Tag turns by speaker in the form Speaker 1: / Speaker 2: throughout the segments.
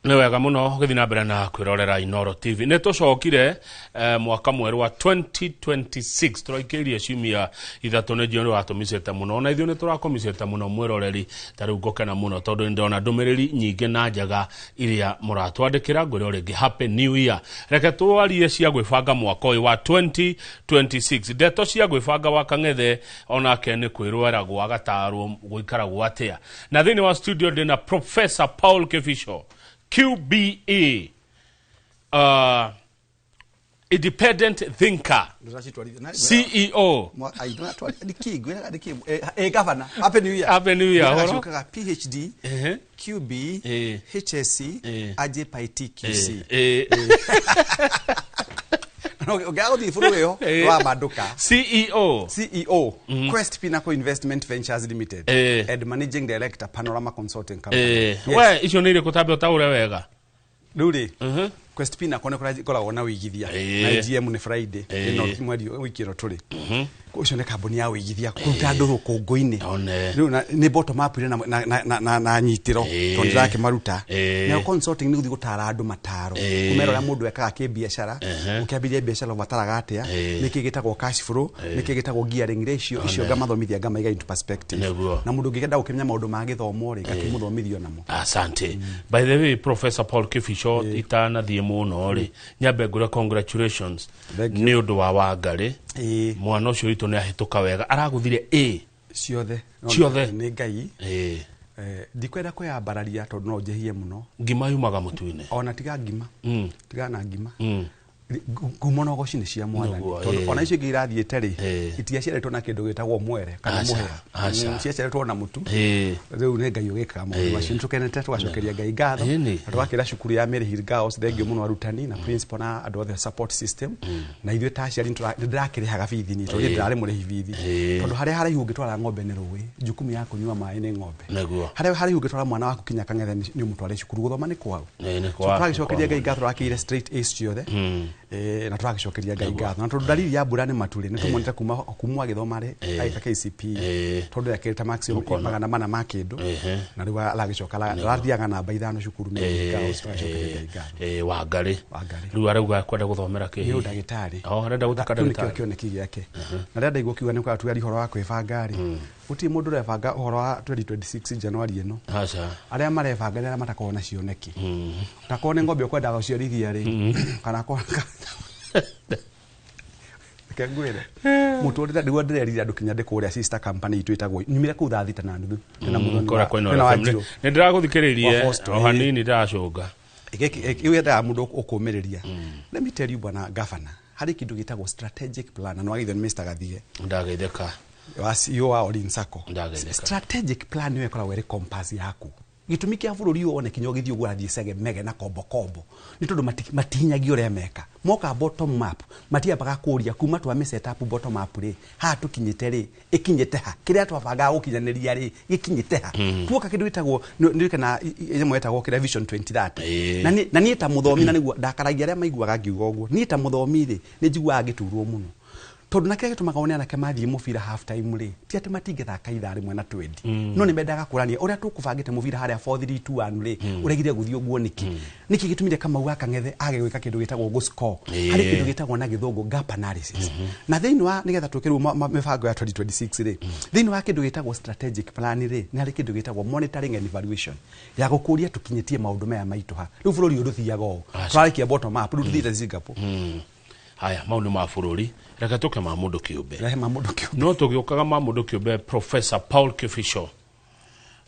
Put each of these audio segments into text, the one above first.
Speaker 1: Nĩ wega mũno gũthiĩ na mbere na kwĩrorera Inoro TV. Nĩ tũcokire mwaka mwerũ wa 2026, tũraikĩirie ciumia 3. Nĩ njũĩ nĩ watũmicĩte mũno, na ithuĩ nĩ tũrakũmicĩte mũno mwĩroreri. Ta rĩu ngũkena mũno tondũ nĩ ndona ndũmĩrĩri nyingĩ na njega iria mũratwandĩkĩra. Ngwĩre o rĩngĩ, happy new year. Reke twarie cia gwĩbanga mwaka ũyũ wa 2026. Ndeto cia gwĩbanga wa Kang'ethe onake nĩ kwĩrweragwo agatarwo gũikaragwo atĩa. Na thĩinĩ wa studio ndĩna Professor Paul Kibicho, QBE, independent thinker, CEO.
Speaker 2: Gavana, happy new year.
Speaker 1: Happy new year, horo.
Speaker 2: Ciũkaga PhD, QB, HSC, AJPIT, QC. Ũngĩaga gũthiĩ bũrũri ĩyo wamandũka.
Speaker 1: CEO.
Speaker 2: CEO, Quest Pinnacle Investment Ventures Limited, and Managing Director, Panorama Consulting Company. Yes.
Speaker 1: We icio nĩ irĩkũ? Tambe ũtaũre wega.
Speaker 2: Rĩu rĩ, Quest Pinnacle nĩ kũrĩa ngoragwo na ũigithia, na AGM nĩ Friday ĩno, mweri wiki ĩno tũrĩ. Ũcio nĩ kambuni ya ũigithia, kũruta andũ rũkũngũ-inĩ.
Speaker 1: One.
Speaker 2: Rĩu nĩ bottom up ĩrĩ na nyitĩro, tondũ ndĩrakĩmaruta. Nayo consulting nĩ gũthiĩ gũtara andũ mataro, kũmera ũrĩa mũndũ ekaga kĩbiacara, ũkĩambĩrĩria biacara ũbataraga atĩa, nĩkĩ gĩtagwo cash flow, nĩkĩ gĩtagwo gearing ratio. Icio ngamathomithia, ngamaiga into perspective. Na mũndũ ũngĩenda gũkĩmenya maũndũ ma gĩthomo rĩ, ngakĩmũthomithio namo.
Speaker 1: Asante. By the way, Professor Paul Kibicho, itanathiĩ mũno rĩ, nyambe ngũre congratulations.
Speaker 2: Thank you.
Speaker 1: Nĩ ũndũ wa Wangarĩ. Mwana ũcio witũ nĩ ahĩtũka wega, aragũthire A.
Speaker 2: Ciothe. No,
Speaker 1: Ciothe.
Speaker 2: Nĩ Ngai. Ndikwenda kwĩyambararia tondũ no njĩhie mũno.
Speaker 1: Ngima yumaga mũtu-inĩ.
Speaker 2: Ona tiga ngima, tiga na ngima. Ngumo na ũgoci nĩ cia Mwathani, tondũ ona icio ingĩ irathiĩte rĩ, itiaciarĩtwo na kĩndũ gĩtagwo mwere kana
Speaker 1: Aca,
Speaker 2: mũhĩa.
Speaker 1: aca.
Speaker 2: Ciaciarĩtwo na mũtu. Rĩu nĩ Ngai ũgĩkaga maũndũ macio. Nĩtũkenete, tũgacokeria Ngai ngatho, na tũgakĩra cukuru ya Mary Hill Girls thengiũ mũno, arutani na principal na andũ othe support system. Na ithuĩ ta aciari nĩ ndĩrakĩrĩhaga bithi niĩ, tondũ niĩ ndĩrarĩ mũrĩhi bithi, tondũ harĩa haraihu ũngĩtwara ng'ombe nĩ rũĩ, jukumu ya kũnyua maĩ nĩ ng'ombe. Harĩa haraihu ũngĩtwara mwana waku kinya Kang'ethe nĩ ũmũtware cukuru. Gũthoma nĩ kwao.
Speaker 1: Nĩ
Speaker 2: So
Speaker 1: kwa
Speaker 2: tũragĩcokeria Ngai ngatho, tũrakĩire straight A's ciothe. Na tũragĩcokeria Ngai ngatho, na tondũ dalili ya mbura nĩ maturĩ, nĩ tũmonete kuma agĩthoma rĩ, agĩka KCPE, tondũ akĩrĩta marks
Speaker 1: Ũkona.
Speaker 2: 400 ma kĩndũ, na rĩu aragĩcoka arathiaga namba 5 cukuru Mary Hill Girls. Tũgacokeria Ngai ngatho.
Speaker 1: Wangarĩ.
Speaker 2: Wangarĩ.
Speaker 1: Rĩu arauga kwenda gũthomera kĩ?
Speaker 2: Nĩ ũndagĩtarĩ.
Speaker 1: Oh, arenda gũtuĩka
Speaker 2: Kĩu nĩkĩo
Speaker 1: ndagĩtarĩ.
Speaker 2: kĩoneki gĩake. Na rĩrĩa ndaigua ũkiuga nĩ ũkatuaria ũhoro wa kwĩbanga rĩ, gũtirĩ mũndũ ũrebanga ũhoro wa 2026 January ĩno.
Speaker 1: Aca.
Speaker 2: Arĩa marebanga nĩ arĩa matakoragwo na cioneki. Takorwo nĩ ng'ombe ũkwendaga gũciarithia rĩ, kana reke ngwĩre, mũtũrĩre nĩguo ndĩrerire andũ kinya ndĩ kũrĩa sister company itũ ĩtagwo, nyumire kũu 6:30 ndĩna mũthoni
Speaker 1: Kũrĩa kwa Inooro
Speaker 2: ndĩna
Speaker 1: FM.
Speaker 2: Wanjiru.
Speaker 1: Nĩ ndĩragũthikĩrĩirie.
Speaker 2: Wa Boston,
Speaker 1: O hanini ndĩracũnga.
Speaker 2: Gĩkĩ yendaga mũndũ ũkũmĩrĩria. Let me tell you, bwana governor, harĩ kĩndũ gĩtagwo strategic plan, na nĩwagĩithio nĩ Mr. Gathige
Speaker 1: Ndageithĩka.
Speaker 2: Wa CEO wa Olin Sacco.
Speaker 1: Ndageithĩka.
Speaker 2: Strategic plan nĩyo ĩkoragwo ĩrĩ compass yaku. Gĩtũmi kĩa bũrũri ũyũ wone kinya ũgĩthiĩ ũguo ũrathiĩ cege mege na kombo kombo nĩ tondũ matihinyagia ũrĩa meka. Moka bottom up, matiambaga kũria kuma twa set up bottom up rĩ, haha tũkinyĩte rĩ, ĩkinyĩte ha? Kĩrĩa twabangaga gũkinyanĩria rĩ, gĩkinyĩte ha? Tuoka kĩndũ gĩtagwo nĩ kana ĩmwe ĩtagwo kĩrĩa Vision 2030. Na niĩ ta mũthomi, na nĩguo ndakaragia arĩa maiguaga ngiuga ũguo, niĩ ta mũthomi rĩ, nĩ njiguaga ngĩturwo mũno, tondũ na kĩrĩa gĩtũmaga one anake mathiĩ mũbira half time rĩ, ti atĩ matingĩthaka ithaa rĩmwe na twendi, no nĩ mendaga kũrania ũrĩa tũkũbangĩte mũbira harĩa 4-3-2-1 rĩ, ũregire gũthiĩ ũguo nĩkĩ? Nĩkĩ gĩtũmire Kamau wa Kang'ethe age gwĩka kĩndũ gĩtagwo gũscore? Harĩ kĩndũ gĩtagwo na gĩthũngũ gap analysis. Na thĩinĩ wa nĩgetha tũke rĩu mĩbango ya 2026 rĩ, thĩinĩ wa kĩndũ gĩtagwo strategic plan rĩ, nĩ harĩ kĩndũ gĩtagwo monitoring and evaluation ya gũkũria tũkinyĩtie maũndũ maya maitũ ha. Rĩu bũrũri ũyũ ndũthiaga ũũ. Tũrarĩkia bottom up, rĩu tũthiĩte Singapore.
Speaker 1: Haya, mau nĩ ma bũrũri, reke tũke ma mũndũ kĩũmbe.
Speaker 2: Rehe ma mũndũ kĩũmbe.
Speaker 1: No tũgĩũkaga ma mũndũ kĩũmbe, Professor Paul Kibicho,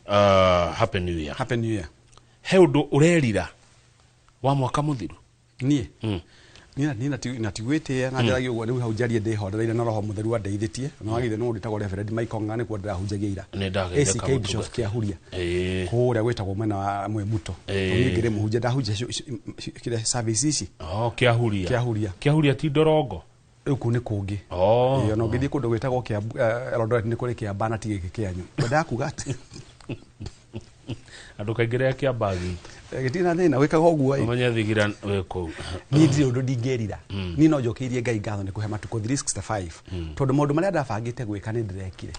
Speaker 1: happy new year.
Speaker 2: Happy new year.
Speaker 1: He ũndũ ũrerira wa mwaka mũthiru?
Speaker 2: Niĩ niĩ na tigwĩtĩĩa na njaragia ũguo rĩu hau njarie ndĩhorereire na Roho Mũtheru andeithĩtie, na wagĩrĩire nĩ mũndũ wĩtagwo Reverend Michael Ng'ang'a, nĩkuo ndĩrahunjagia ira.
Speaker 1: Nĩ ndageithĩka.
Speaker 2: ACK
Speaker 1: Mũtungata.
Speaker 2: Bishop Kĩahuria, kũrĩa gwĩtagwo mwena wa Mwĩmuto. Niĩ ngĩrĩ mũhunjia, ndahunjia kĩrĩa service ici.
Speaker 1: Oh, Kĩahuria.
Speaker 2: Kĩahuria.
Speaker 1: Kĩahuria ti Ndorongo?
Speaker 2: Rĩu kũu nĩ kũngĩ. Ĩĩ, ona ũngĩthiĩ kũndũ gwĩtagwo Kĩambu, Eldoret, nĩ kũrĩ Kĩamba na ti gĩkĩ kĩanyu. Ngwendaga kuga atĩ
Speaker 1: Andũ kaingĩ rĩa Kĩamba gitũ.
Speaker 2: Gĩtirĩ na thĩna wĩkaga ũguo ĩ.
Speaker 1: Ũmenye thigira wĩ kũu.
Speaker 2: Niĩ ndirĩ ũndũ ndingĩrira. Niĩ no njokeirie Ngai ngatho nĩ kũhe matukũ 365, tondũ maũndũ marĩa ndabangĩte gwĩka nĩ ndĩrekire.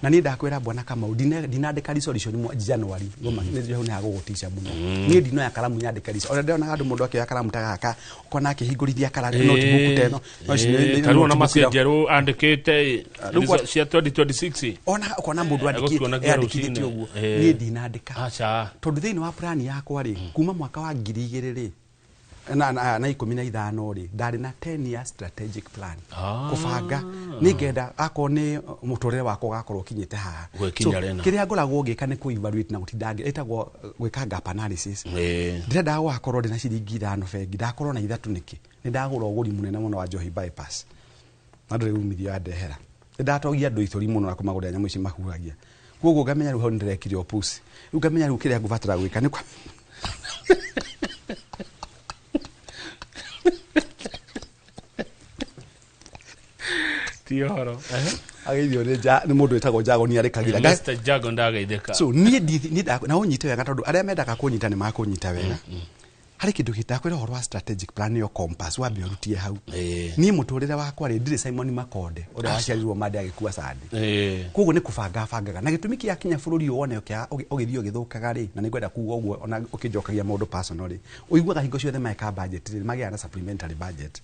Speaker 2: Na niĩ ndakwĩra, bwana Kamau, ndinandĩka resolution January ngoma nĩ hau nĩ hagũgũtica mũno. Niĩ ndinoya karamu nyandĩke resolution. Ona ndĩronaga andũ, mũndũ akĩoya karamu ta gaka, ũkona akĩhingũrithia kara notebook ta ĩno. No ici
Speaker 1: Tarĩu ona
Speaker 2: notebook
Speaker 1: macio njerũ andĩkĩte
Speaker 2: Rĩu
Speaker 1: cia 2026.
Speaker 2: Ona ũkona mũndũ
Speaker 1: Egũtuonagia
Speaker 2: andĩkithĩtie
Speaker 1: rũcinĩ.
Speaker 2: ũguo. Niĩ ndinandĩka,
Speaker 1: Aca.
Speaker 2: tondũ thĩinĩ wa plan yakwa rĩ, kuma mwaka wa 2000 rĩ na 15 rĩ, ndarĩ na 10 year strategic plan. Kũbanga nĩ ngenda akorwo nĩ mũtũrĩre wakwa ũgakorwo ũkinyĩte haha.
Speaker 1: Gwĩkinya
Speaker 2: So,
Speaker 1: rĩna.
Speaker 2: kĩrĩa ngoragwo ngĩka nĩ kũ-evaluate na gũtinda ĩtagwo gwĩka gap analysis. Ndĩrendaga gũgakorwo ndĩna ciringi 5 bengi, ndakorwo na 3 nĩkĩ? Nĩ ndagũra ũgũri mũnene mũno wa njohi bypass na ndũrĩ umithio yandehera. Nĩ ndatogia andũ ithũri mũno na kũmagũrĩra nyamũ ici mahuhagia. Koguo ngamenya rĩu hau nĩ ndĩrekire ũpuci. Rĩu ngamenya rĩu kĩrĩa ngũbatara gwĩka nĩ
Speaker 1: Ti ũhoro.
Speaker 2: Ageithio nĩ mũndũ wĩtagwo Jagoni arĩ Kagira.
Speaker 1: Mr. Jago ndageithĩka.
Speaker 2: So niĩ na ũnyite wega, tondũ arĩa mendaga kũnyita nĩ makũnyita wega. Harĩ kĩndũ gĩtakwĩra ũhoro wa strategic plan, nĩyo compass, wambe ũrutie hau. Niĩ mũtũrĩre wakwa rĩ, ndirĩ Simon Makonde ũrĩa waciarirwo Mande agĩkua Sande. Koguo nĩ kũbanga bangaga, na gĩtũmi kĩa kinya bũrũri ũyũ wone ũgĩthiĩ ũgĩthũkaga rĩ, na nĩ ngwenda kuga ũguo ona ũkĩnjokagia maũndũ personal rĩ, ũiguaga hingo ciothe meka budget rĩ, magĩaga na supplementary budget,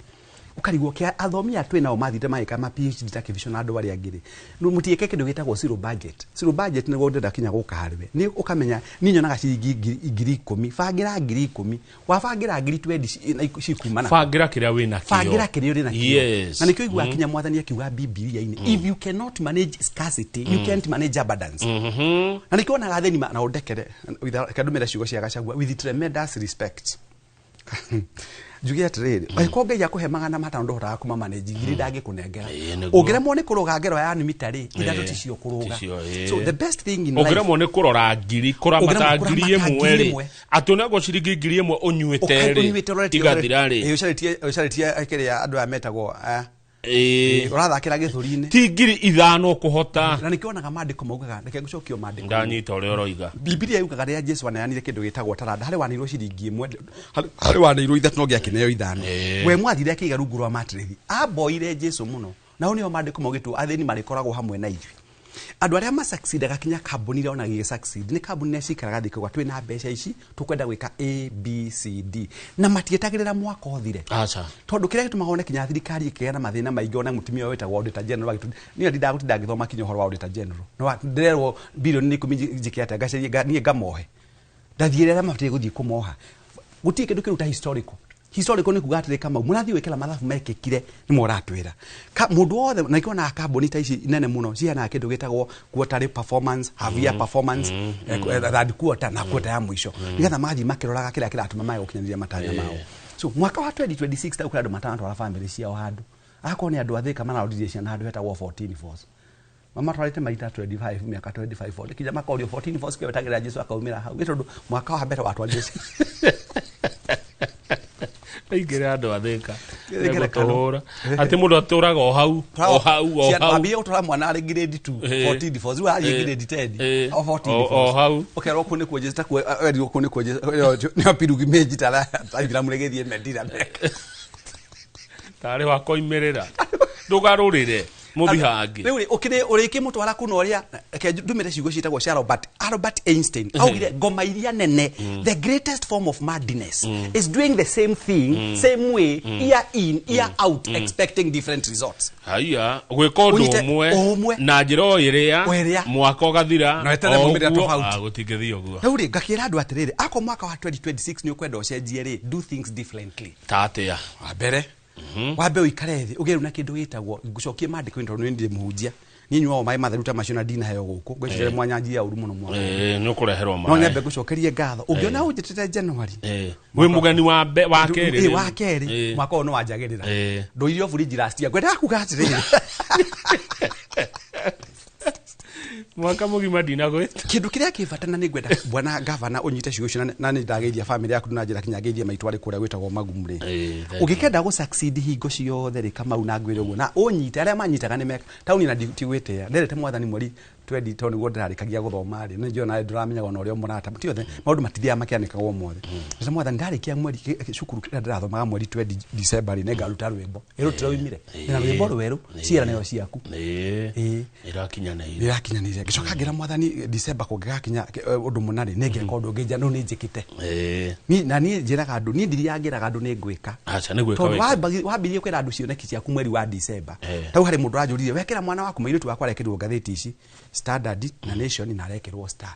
Speaker 2: ũkarigwo kĩa athomi aya twĩ nao mathire magĩka ma PhD ta kĩbico na andũ arĩa angĩ rĩ, no mũtiĩke kĩndũ gĩtagwo zero budget. Zero budget nĩguo ndĩrenda kinya gũka harĩwe nĩ ũkamenya niĩ nyonaga ciringi 10,000, bangĩra 10,000, wabangĩra 20,000 cikumana.
Speaker 1: Bangĩra kĩrĩa wĩ nakĩo.
Speaker 2: Bangĩra kĩrĩa ũrĩ nakĩo. Na nĩkĩo iguaga kinya mwathani akiuga Bibilia-inĩ, "If you cannot manage scarcity, you can't manage abundance." Na nĩkĩo wonaga athĩni na ũndekere, reke ndũmĩre ciugo cia Gachagua with tremendous respect, njuge atĩrĩrĩ, angĩkorwo Ngai akũhe 500 ndũhotaga kũma manage 1,000, ndangĩkũnengera.
Speaker 1: Nĩguo.
Speaker 2: Ũngĩremwo nĩ kũrũga ngero ya nimita rĩ, 3 ticio kũrũga.
Speaker 1: Ticio, ĩĩ.
Speaker 2: So the best thing in life,
Speaker 1: Ũngĩremwo nĩ kũrora ngiri, kũramata
Speaker 2: Ũngĩremwo
Speaker 1: ngiri
Speaker 2: kũramata
Speaker 1: ĩmwe
Speaker 2: ngiri
Speaker 1: rĩ,
Speaker 2: ĩmwe.
Speaker 1: atĩ ũnengwo ciringi 1,000 ũnyuĩte rĩ,
Speaker 2: ũnyuĩte ũroretie
Speaker 1: igathira rĩ.
Speaker 2: Ũcarĩtie kĩrĩa andũ aya metagwo ũrathakĩra gĩthũri-inĩ.
Speaker 1: Ti 5,000 ũkũhota.
Speaker 2: Na nĩkĩo wonaga maandĩko maugaga, reke ngũcokio maandĩko.
Speaker 1: Ndanyita ũrĩa ũroiga.
Speaker 2: Bibilia yugaga rĩrĩa Jesu aneanire kĩndũ gĩtagwo taranda, harĩ wanĩirwo ciringi 1, harĩ wanĩirwo 3, no ngĩakĩneo 5. We mwathire akĩiga rungu rwa matĩrĩthi, amboire Jesu mũno. Nao nĩo maandĩko maugĩtwo athĩni marĩkoragwo hamwe na ithuĩ. Andũ arĩa masucceedaga, kinya kambuni iria ona gĩgĩ succeed nĩ kambuni iria cikaraga thĩ ikauga twĩna mbeca ici, tũkwenda gwĩka A B C D, na matietagĩrĩra mwaka ũthire.
Speaker 1: Aca.
Speaker 2: Tondũ kĩrĩa gĩtũmaga one kinya thirikari ĩkĩgĩa na mathĩna maingĩ, ona mũtumia ũyũ wĩtagwo auditor general niĩ ndindaga gũtinda ngĩthoma kinya ũhoro wa auditor general, no ndĩrerwo bilioni nĩ 10 njĩke atĩa, ngacarie niĩ ngamohe ndathiĩre arĩa mabatiĩ gũthiĩ kũmoha. Gũtirĩ kĩndũ kĩru ta historical. Historical nĩ kuga atĩrĩ, Kamau, mũrathiĩ gwĩkĩra mathabu mekĩkire nĩ mũratwĩra. Mũndũ wothe na ikĩonaga kambuni ta ici nene mũno ciheanaga kĩndũ gĩtagwo quarterly performance, half year performance, third quarter na quarter ya mũico, nĩgetha magathiĩ makĩroraga kĩrĩa kĩratũma mage gũkinyanĩria matanya mao. So mwaka wa 2026 ta kũrĩ andũ matanatwara family ciao handũ, akorwo nĩ andũ a Thĩka mararorire ciana handũ hetagwo 14 Falls, mamatwarĩte maita 25, mĩaka 25 40, kinya makorio 14 Falls kĩo wetagĩrĩra Jesu akaumĩra hau. Nĩ tondũ mwaka wa mbere watwarire
Speaker 1: Aingĩre andũ athĩka.
Speaker 2: Ngerekano.
Speaker 1: Megũtũhũra atĩ mũndũ atũraga o hau, o hau, o hau.
Speaker 2: Wambie gũtwara mwana arĩ grade 2, 14 Falls, rĩu arathiĩ grade 10, o 14
Speaker 1: O
Speaker 2: Falls.
Speaker 1: hau.
Speaker 2: Ũkerwo kũu nĩkuo Jesu takuo werirwo kũu nĩkuo Jesu nĩo pilgrimage ta aithiramu rĩgĩthiĩ Medina Mecca.
Speaker 1: Tarĩ wakoimĩrĩra ndũgarũrĩre mũthi hangĩ.
Speaker 2: Rĩu rĩ, ũkĩrĩ ũrĩkĩmũtwara kũna ũrĩa, reke ndũmĩre ciugo ciĩtagwo cia Albert Einstein. Augire ngoma iria nene, "The greatest form of madness is doing the same thing same way year in year out, expecting different results."
Speaker 1: Haiya, gwĩka ũndũ
Speaker 2: Ũnyite
Speaker 1: ũmwe
Speaker 2: ũmwe.
Speaker 1: na njĩra o ĩrĩa
Speaker 2: O ĩrĩa.
Speaker 1: mwaka ũgathira
Speaker 2: Na weterere
Speaker 1: o
Speaker 2: maumĩrĩra
Speaker 1: ũguo.
Speaker 2: tofauti.
Speaker 1: Ah, gũtingĩthiĩ ũguo.
Speaker 2: Rĩu rĩ, ngakĩra andũ atĩrĩrĩ, akorwo mwaka wa 2026 nĩ ũkwenda ũcenjie rĩ, do things differently.
Speaker 1: Ta atĩa?
Speaker 2: Wa mbere, wambe ũikare thĩ ũgĩe rĩu na kĩndũ gĩtagwo, ngũcokie maandĩko-inĩ tondũ nĩ ndirĩ mũhunjia, niĩ nyuaga maĩ matheru ta macio na ndinaheo gũkũ ngwĩciria mwanya njia ũru mũno mwaka.
Speaker 1: Nĩ ũkũreherwo
Speaker 2: No
Speaker 1: maĩ.
Speaker 2: nyambe ngũcokerie ngatho ũngĩona ũnjĩtĩte January.
Speaker 1: Wĩ mũgeni wa kerĩ rĩu.
Speaker 2: Wa kerĩ. Mwaka ũyũ nĩ wanjagĩrĩra. Ndũirio buriji last year, ngwendaga kuga atĩrĩrĩ,
Speaker 1: Mwaka mũgima ndinagwĩta.
Speaker 2: Kĩndũ kĩrĩa kĩ bata, na nĩ ngwenda bwana gavana ũnyite ciugo icio, na nĩ ndageithia famĩlĩ yaku na njĩra kinya ngeithie maitũ arĩ kũrĩa gwĩtagwo Magumu rĩ.
Speaker 1: Thank you.
Speaker 2: Ũngĩkenda gũ succeed hingo ciothe rĩ, Kamau, na ngwĩre ũguo na ũnyite, arĩa manyitaga nĩ meka taũni na tigwĩtĩa nderete mwathani mweri twendi tondũ nĩguo ndĩrarĩkagia gũthoma rĩ, nĩ njũĩ ndũramenyaga ona ũrĩa mũrata ti othe maũndũ matithiaga makĩanĩkagwo mothe. Ndĩra Mwathani, ndarĩkia mweri cukuru kĩrĩa ndĩrathomaga mweri 20 December rĩ, nĩngaruta rwĩmbo. Ĩrũtĩra oimire na rwĩmbo rwerũ, ciĩranĩro ciaku.
Speaker 1: Irakinyanĩire.
Speaker 2: Irakinyanĩire. Ngĩcoka ngĩra Mwathani, December kũngĩgakinya ũndũ mũna rĩ, nĩngeka ũndũ ũngĩ no nĩ njĩkĩte. Na niĩ njĩraga andũ, niĩ ndithiaga ngĩraga andũ nĩ ngwĩka.
Speaker 1: Aca, nĩ gwĩka
Speaker 2: tondũ
Speaker 1: wĩka.
Speaker 2: Wambirie kwĩra andũ cioneki ciaku mweri wa December. Tau harĩ mũndũ ũranjũririe, wekĩra mwana waku, mũirĩtu wakwa arekĩrwo ngathĩti ici Standard na Nation na arekĩrwo Star.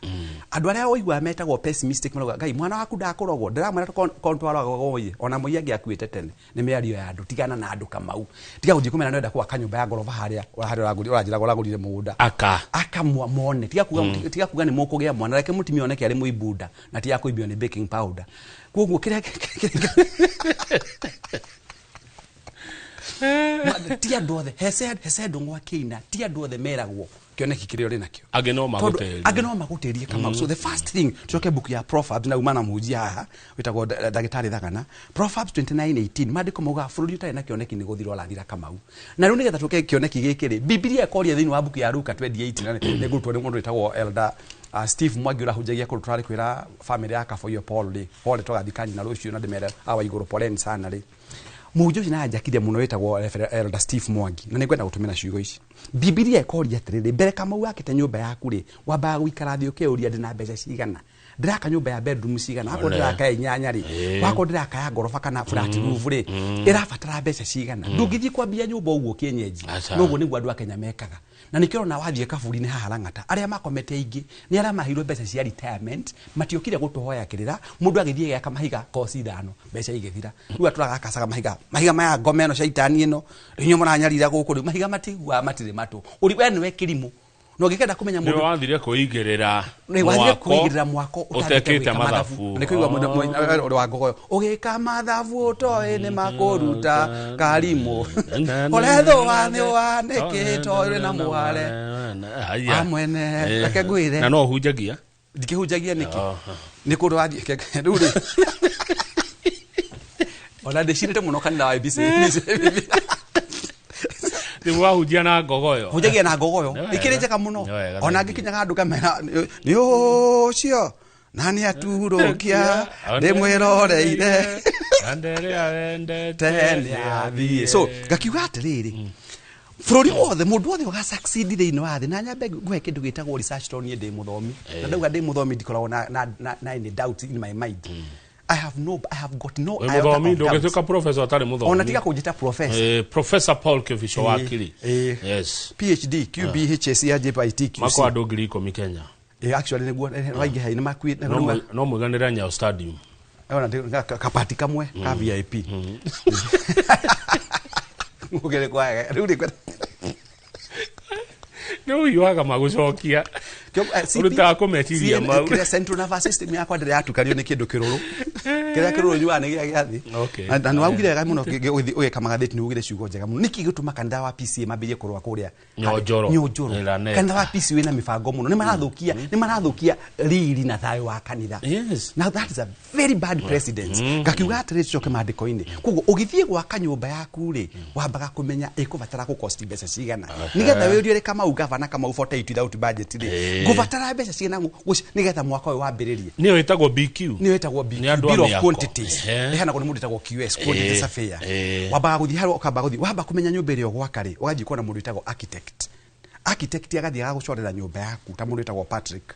Speaker 2: Andũ arĩa ũiguaga metagwo pessimistic marauga, "Ngai, mwana waku ndakũrogwo." Ndĩramwĩra kontwaragwo ona mũi angĩakuĩte tene nĩ mĩario ya andũ. Tigana na andũ, Kamau, tiga gũthiĩ kũmera nĩwenda gwaka nyũmba ya ngoroba harĩa harĩa ũranjĩraga ũragũrire mũgũnda.
Speaker 1: Aka.
Speaker 2: Aka mone, tiga kuga nĩ mũkũgĩa mwana. Reke mũtumia oneke arĩ mũibunda na tiga kũimbio nĩ baking powder. Koguo kĩrĩa ti andũ othe hece ndũng'wa kĩina, ti andũ othe meragwo kĩoneki kĩrĩa ũrĩ nakĩo.
Speaker 1: Angĩ no
Speaker 2: tondũ
Speaker 1: magũtĩrie.
Speaker 2: Angĩ no magũtĩrie, Kamau. So the first thing, tucoke book ya Proverbs na uma na mũhunjia haha wĩtagwo ndagĩtarĩ Thagana, Proverbs 29:18, maandĩko maugaga bũrũri ũtarĩ na kĩoneki nĩ gũthira ũrathira, Kamau. Na rĩu nĩgetha tũke kĩoneki gĩkĩ rĩ, Bibilia ĩkoria thĩinĩ wa buku ya Luka 28, na nĩ ngũrutwo nĩ mũndũ wĩtagwo Elder Steve Mwangi ũrahunjagia kũndũ tũrarĩ kwĩra family ya Kaboio Paul rĩ, pole, tũgathika nyina rũciũ na ndĩmere awa igũrũ, poleni sana rĩ. Mũhunjia ũcio nanjakire mũno wĩtagwo Reverend Elder Steve Mwangi, na nĩngwenda gũtũmĩra ciugo ici. Bibilia ĩkoria atĩrĩrĩ, mbere Kamau wakĩte nyũmba yaku rĩ, wambaga gũikara thĩ ũkeyũria, ndĩna mbeca cigana, ndĩraka nyũmba ya bedroom cigana, wakorwo
Speaker 1: One.
Speaker 2: ndĩraka ya inyanya rĩ, wakorwo ndĩraka ya ngoroba kana flat roof rĩ, ĩrabatara mbeca cigana? Ndũngĩthiĩ kwambia nyũmba ũguo kĩenyenji.
Speaker 1: Aca.
Speaker 2: Noguo nĩguo andũ a Kenya mekaga, na nĩkĩo ũrona wathiĩ kaburi-inĩ haha Lang'ata, arĩa makomete aingĩ nĩ arĩa maheirwo mbeca cia retirement, matiokire gũtũhoya kĩrĩra. Mũndũ agĩthiĩ gĩaka mahiga koci 5, mbeca igĩthira. Rĩu atũraga akacaga mahiga, mahiga maya, ngoma ĩno, caitani ĩno, rĩu inyuĩ mũranyarira gũkũ. Rĩu mahiga matiguaga, matirĩ matũ. Ũri we nĩwe kĩrimũ na ũngĩkenda kũmenya
Speaker 1: nĩ
Speaker 2: mũndũ
Speaker 1: wathire kwĩigĩrĩra
Speaker 2: nĩ wathire
Speaker 1: mwako
Speaker 2: kwĩigĩrĩra mwako ũtambĩte
Speaker 1: ũtekĩte
Speaker 2: gwĩka
Speaker 1: mathabu.
Speaker 2: Nĩ kũigua mũndũ wa ngogoyo ũgĩka mathabu ũtoĩ nĩ makũruta karimũ ũrethũa nĩ wanĩkĩtwo ũrĩ na mware
Speaker 1: Haya.
Speaker 2: wa mwene. Reke ngwĩre.
Speaker 1: Na no ũhunjagia?
Speaker 2: Ndikĩhunjagia nĩkĩ?
Speaker 1: Oh.
Speaker 2: Nĩ kũndũ wathiĩ rĩu rĩ, ona ndĩcirĩte mũno kanitha wa ABC.
Speaker 1: Rĩu wahunjia na ngogoyo?
Speaker 2: Hunjagia na ngogoyo.
Speaker 1: Nĩ wega.
Speaker 2: Ikĩrĩ njega mũno.
Speaker 1: Nĩ wega,
Speaker 2: ona
Speaker 1: thank you.
Speaker 2: ngĩkinyaga andũ kamera nĩ ũcio na nĩ aturũkia ndĩmwĩroreire
Speaker 1: Anderea wendete
Speaker 2: tene athiĩ. So ngakiuga atĩrĩrĩ, bũrũri wothe, mũndũ wothe ũga succeed thĩinĩ wa thĩ, na nyambe ngũhe kĩndũ gĩtagwo research, tondũ niĩ ndĩ mũthomi, na ndauga ndĩ mũthomi ndikoragwo na any doubt in my mind. I have got no
Speaker 1: Wĩ
Speaker 2: iota
Speaker 1: mũthomi
Speaker 2: of doubt.
Speaker 1: ndũngĩtuĩka professor ũtarĩ mũthomi.
Speaker 2: Ona tiga kũnjĩta professor.
Speaker 1: Professor Paul Kibicho wakiri. Yes.
Speaker 2: PhD QBHS ya JPIT
Speaker 1: Mako
Speaker 2: QC.
Speaker 1: andũ 10,000 Kenya.
Speaker 2: Actually nĩguo waingĩha nĩ makuĩte.
Speaker 1: No mũiganĩre Nyayo Stadium.
Speaker 2: Ona kapati kamwe ka VIP ngũgere kwa rĩu rĩ.
Speaker 1: Nĩ ũhiũhaga magũcokia. Ũrutaga kũmeciria mau.
Speaker 2: Kĩrĩa central nervous system yakwa ndĩrĩ yatukanio nĩ kĩndũ kĩrũrũ, kĩrĩa kĩrũrũ nyuaga nĩ gĩa gĩathĩ. Na nĩ waugire wega mũno ũgĩka magathĩti, nĩ ugire ciugo njega mũno. Nĩkĩ gĩtũma kanitha wa PCA mambĩrĩrie kũrũa kũrĩa
Speaker 1: Nyonjoro.
Speaker 2: Nyonjoro.
Speaker 1: Ĩraneta.
Speaker 2: Kanitha wa PCA wĩna mĩbango mũno, nĩ marathũkia riri na thayũ wa kanitha. Now that is a very bad precedent. Ngakiuga atĩrĩ, tucoke maandĩko-inĩ. Koguo ũgĩthiĩ gwaka nyũmba yaku rĩ, wambaga kũmenya ĩkũbatara gũkosti mbeca cigana, nĩgetha wĩũrie rĩ, Kamau, gavana Kamau 48 without budget rĩ, ngũbatara mbeca cigana nĩgetha mwaka ũyũ wambĩrĩrie?
Speaker 1: Nĩyo ĩtagwo BQ.
Speaker 2: Nĩyo ĩtagwo BQ,
Speaker 1: Nĩ andũ a
Speaker 2: Bill of
Speaker 1: mĩako.
Speaker 2: Quantities. Ĩheanagwo nĩ mũndũ ĩtagwo QS, quantity surveyor. Wambaga gũthiĩ harĩa, ũkamba gũthiĩ wamba kũmenya nyũmba ĩrĩa ũgwaka rĩ, ũgathiĩ kuona mũndũ wĩtagwo architect. Architect agathiĩ agagũcorera nyũmba yaku, ta mũndũ wĩtagwo Patrick.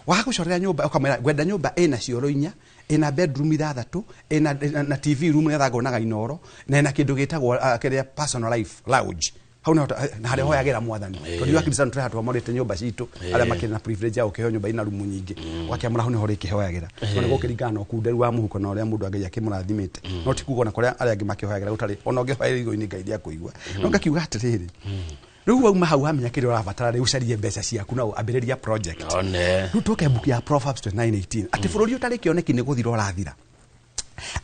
Speaker 2: Wagũcorera nyũmba, ũkamwĩra ngwenda nyũmba ĩna cioro 4, ĩna bedroom 6, ĩna na TV room nĩgetha ngonaga Inoro, na ĩna kĩndũ gĩtagwo kĩrĩa personal life lounge hau nĩho na harĩa hoyagĩra Mwathani, tondũ ithuĩ Akristiano tũrĩ handũ hamwe nyũmba citũ, arĩa makĩrĩ na privilege ya gũkĩheo nyũmba ina rumu nyingĩ, ũgakĩamũra hau nĩho ũrĩkĩhoyagĩra. No nĩ gũkĩringana na ũkunderu wa mũhuko na ũrĩa mũndũ Ngai akĩmũrathimĩte, no ti kuga ona kũrĩa arĩa angĩ makĩhoyagĩra gũtarĩ, ona ũngĩhoera igũrũ-inĩ Ngai ndĩakũigua. No ngakiuga atĩrĩrĩ, rĩu wauma hau wamenya kĩrĩa ũrabatara rĩ, ũcarie mbeca ciaku na ambĩrĩria project.
Speaker 1: One.
Speaker 2: Rĩu tũke mbuku ya Proverbs 29:18, atĩ bũrũri ũtarĩ kĩoneki nĩ gũthira ũrathira.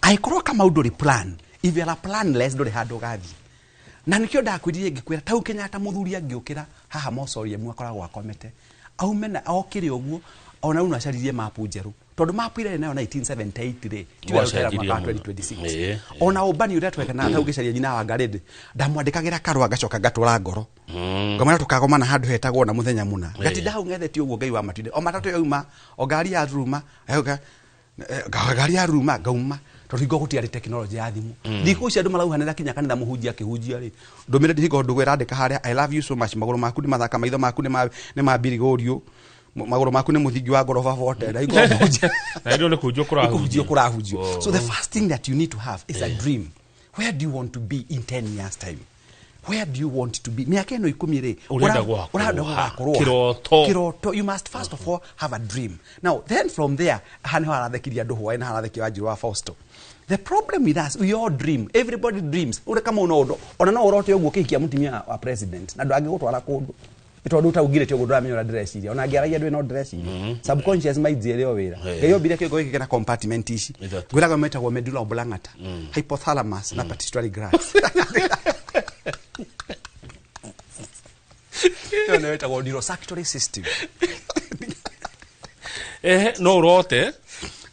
Speaker 2: Angĩkorwo Kamau ndũrĩ plan, if you are planless, ndũrĩ handũ ũgathiĩ. Na nĩkĩo ndakwĩrire ngĩkwĩra tau Kenyatta mũthuri angĩũkĩra haha mausoleum akoragwo akomete, aume na okĩre ũguo, ona rĩu no acaririe mapu njerũ, tondũ mapu ĩrĩa ĩrĩ nayo 1978 rĩ tiyo ĩrutera
Speaker 1: Gwacenjirie
Speaker 2: mwaka wa
Speaker 1: mũno.
Speaker 2: 2026. Ona ũmbani ũrĩa twekanaga tau ngĩcaria nyina wa Ngarĩndĩ, ndamwandĩkagĩra karũa ngacoka ngatũra ngoro. Ngamwĩra tũkagomana handũ hetagwo na mũthenya mũna. Ngatinda hau ng'ethetie ũguo Ngai wa matuinĩ. O matatũ yauma, o ngari yaruruma, ngari yaruruma ngauma. Tondũ hingo gũtiarĩ tekinoronjĩ ya thimũ. Thikũ ici andũ marauhanĩra kinya kanitha mũhunjia akĩhunjia rĩ. Ndũmĩrĩri hingo ndũgũ ĩrandĩka harĩa I love you so much, magũrũ maku nĩ mathaka, maitho maku nĩ ma mbirigũriũ, magũrũ maku nĩ mũthingi wa ngoroba bote. Na hingo mũhunjia
Speaker 1: Na ndio nĩ kũhunjio
Speaker 2: kũhunjio
Speaker 1: kũrahunjio.
Speaker 2: kũrahunjio.
Speaker 1: Oh.
Speaker 2: So the first thing that you need to have is a dream. Where do you want to be in 10 years time? Where do you want to be? Mĩaka ĩno 10 rĩ,
Speaker 1: Ũrenda gũgakorwo
Speaker 2: ũrenda
Speaker 1: ha?
Speaker 2: gũgakorwo ha?
Speaker 1: Kĩroto.
Speaker 2: Kĩroto. You must first of all have a dream. Now, then from there, haha nĩho harathekirie andũ hwaĩ na harathekia Wanjiru wa Fausto. The problem with us, we all dream. Everybody dreams. Ure kama una ũndũ, ona no ũrote ũguo ũkĩhikia mũtumia wa president na ndangĩgũtwara kũndũ. Nĩ tondũ ũtaugire ti ũguo ndũramenya ũrĩa ndĩreciria. Ona angĩaragia ndũĩ no ndĩreciria. Subconscious mind ĩrĩ o wĩra. Ngai ombire kĩongo gĩkĩ kĩna compartment ici.
Speaker 1: Ithatũ.
Speaker 2: Ngwĩraga metagwo medulla oblongata, hypothalamus na pituitary glands. Ĩyo nĩyo ĩtagwo neurocirculatory system.
Speaker 1: Ehe, no ũrote.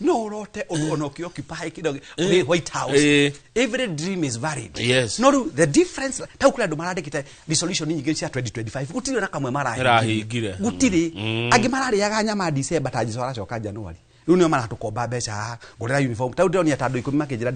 Speaker 2: No ũrote ũndũ ona ũkĩoccupy kĩndũ ũrĩ White House. Every dream is valid.
Speaker 1: Yes.
Speaker 2: No rĩu the difference tau kũrĩ andũ marandĩkĩte resolution nyingĩ cia 2025 gũtirĩ ona kamwe
Speaker 1: Marahingire.
Speaker 2: Gũtirĩ. Angĩ mararĩaga nyama December ta Jesũ aracoka January. Rĩu nĩo maratũkomba mbeca haha ngũrĩra uniform. Tau ndĩronia ta andũ 10 makĩnjĩra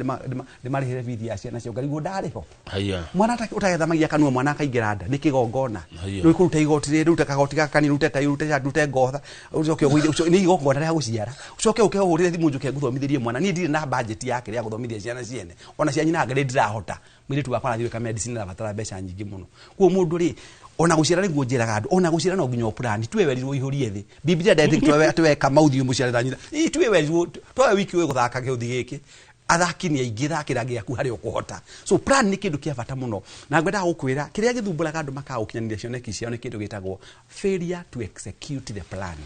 Speaker 2: ndĩmarĩhĩre bithi ya ciana ciao ngarigwo ndarĩ ho.
Speaker 1: Haiya.
Speaker 2: Mwana ũtagethamagia kanua mwana akaingĩra nda nĩ kĩgongona.
Speaker 1: Haiya.
Speaker 2: Rĩu kũruta igoti rĩrĩ, rute kagoti gaka kanini, rute tai, rute shati, rute ngotha, ũcoke ũgũithie, nĩ igongona rĩa gũciara. Ũcoke ũke ũhũrĩre thimũ njũke ngũthomithĩrie mwana. Niĩ ndirĩ na budget yake ya gũthomithia ciana ciene. Ona cia nyina ngarĩ ndirahota. Mũirĩtu wakwa arathiĩ gwĩka medicine arabatara mbeca nyingĩ mũno. Koguo mũndũ rĩ, ona gũciara nĩguo njĩraga andũ, ona gũciara no nginya ũplan. Tuwe werirwo ũihũrie thĩ. Biblia ndetĩkĩtie atĩ we Kamau thiĩ ũmũciare na nyina. Ĩ, tuwe werirwo, towe wiki ũĩ gũthaka gĩũthi gĩkĩ. Athaki nĩ aingĩ, thakĩra gĩaku harĩa ũkũhota. So plan nĩ kĩndũ kĩa bata mũno. Na ngwendaga gũkwĩra, kĩrĩa gĩthumbũraga andũ makaga gũkinyanĩria cioneki ciao nĩ kĩndũ gĩtagwo failure to execute the plan.